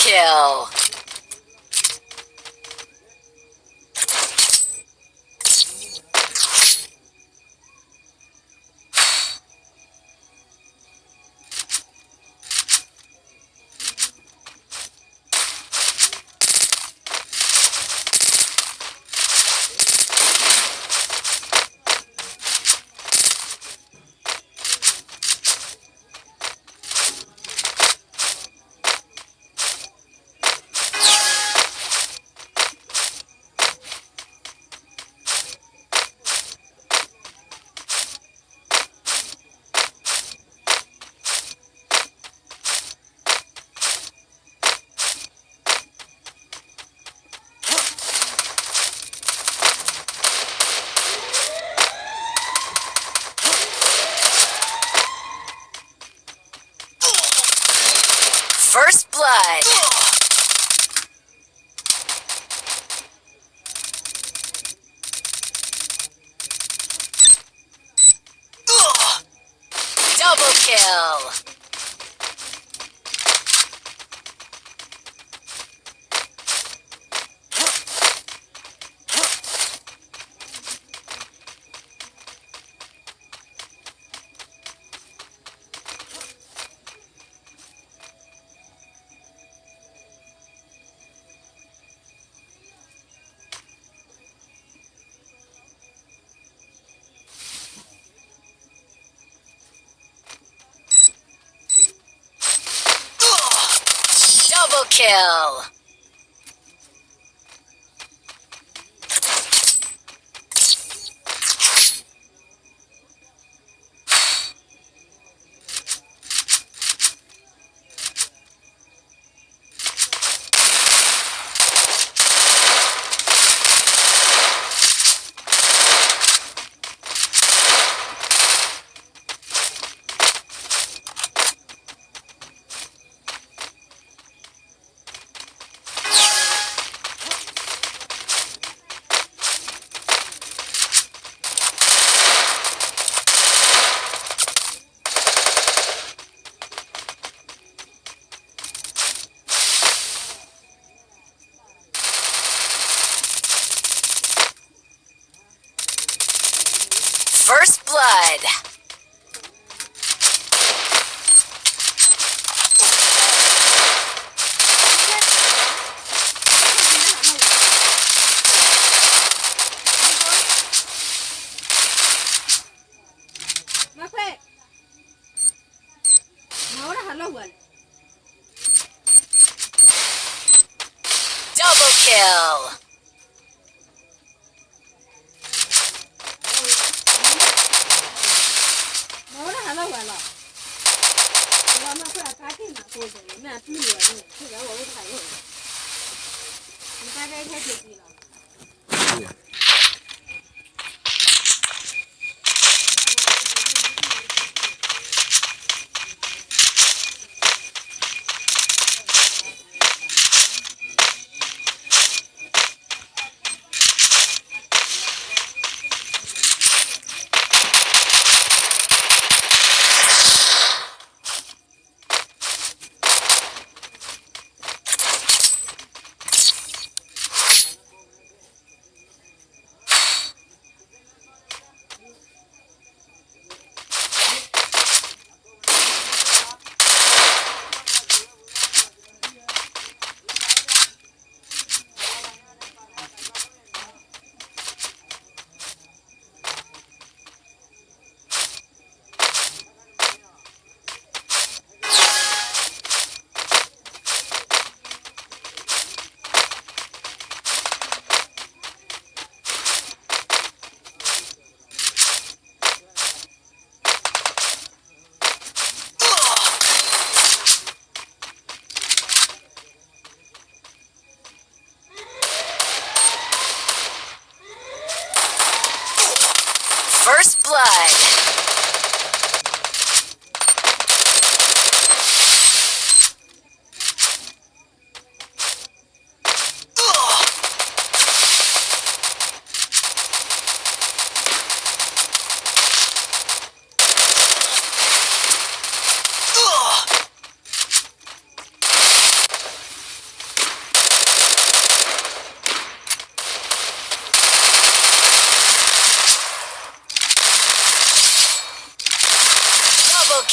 Kill. First blood. Double kill. Double kill. First blood. Double kill. First blood.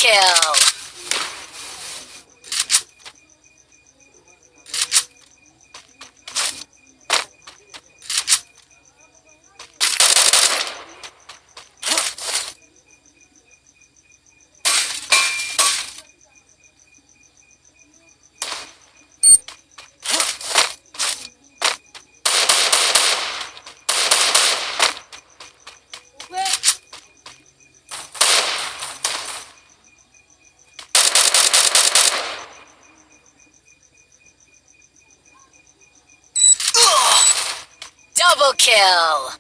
kill. Double kill.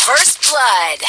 First blood.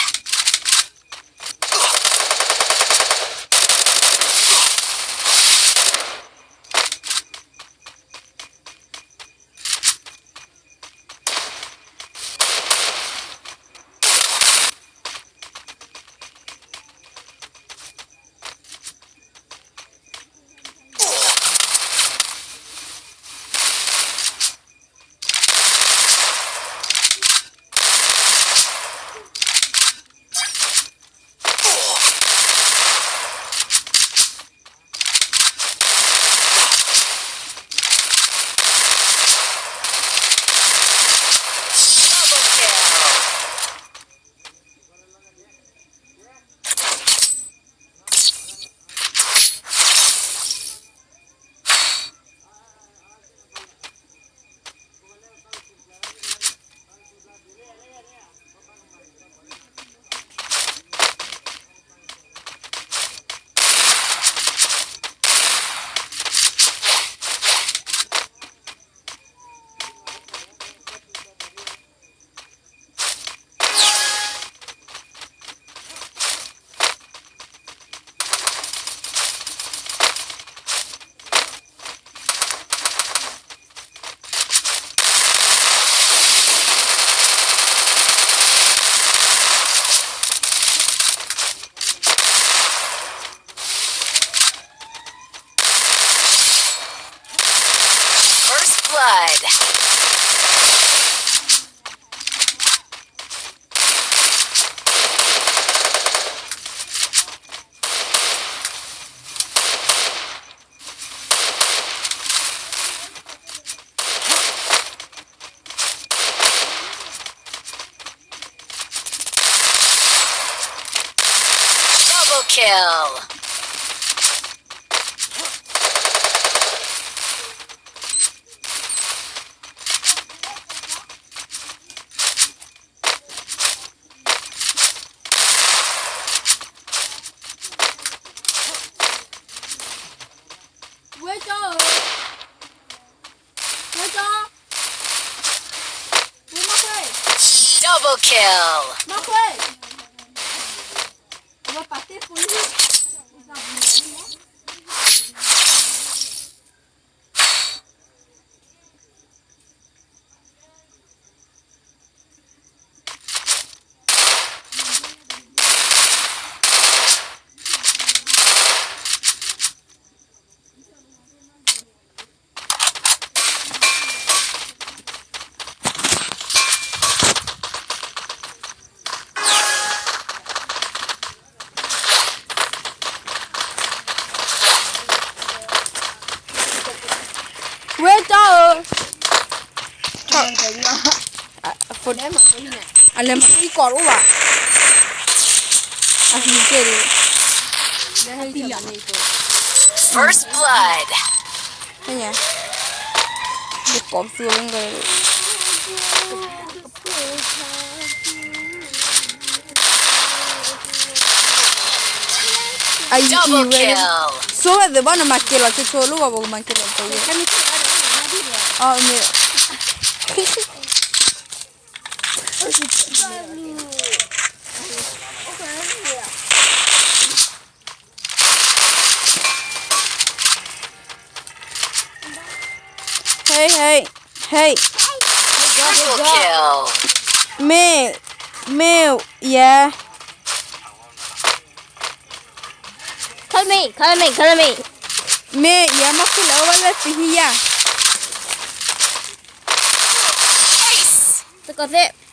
First blood. Double kill. Double kill. အလဲၤမၤသံကွၢ်တအိၣ်ဘၣ်. အသံကဲဒံး. First blood. ဟဲညါ, ယကိးပသူဝဲက, အအံၤဝဲ, ဆိဝဲသ့ၣ်ဘၣ်နမၤကဲလီၤဆိဆိလိၣ်ဘၣ်ပကမၤကဲလီၤတဝဲ, အမ့ၢ် ဟဲ ဟဲ ဟဲ, မ့ၢ် မ့ၢ်ယဲ, Cover me, cover me, cover me. မ့ၢ်ယဲမ့ၢ်ခုၣ်လၢအအိၣ်ဝဲလၢသံဟံၣ်ယၤ, သကိးသ့ၣ်.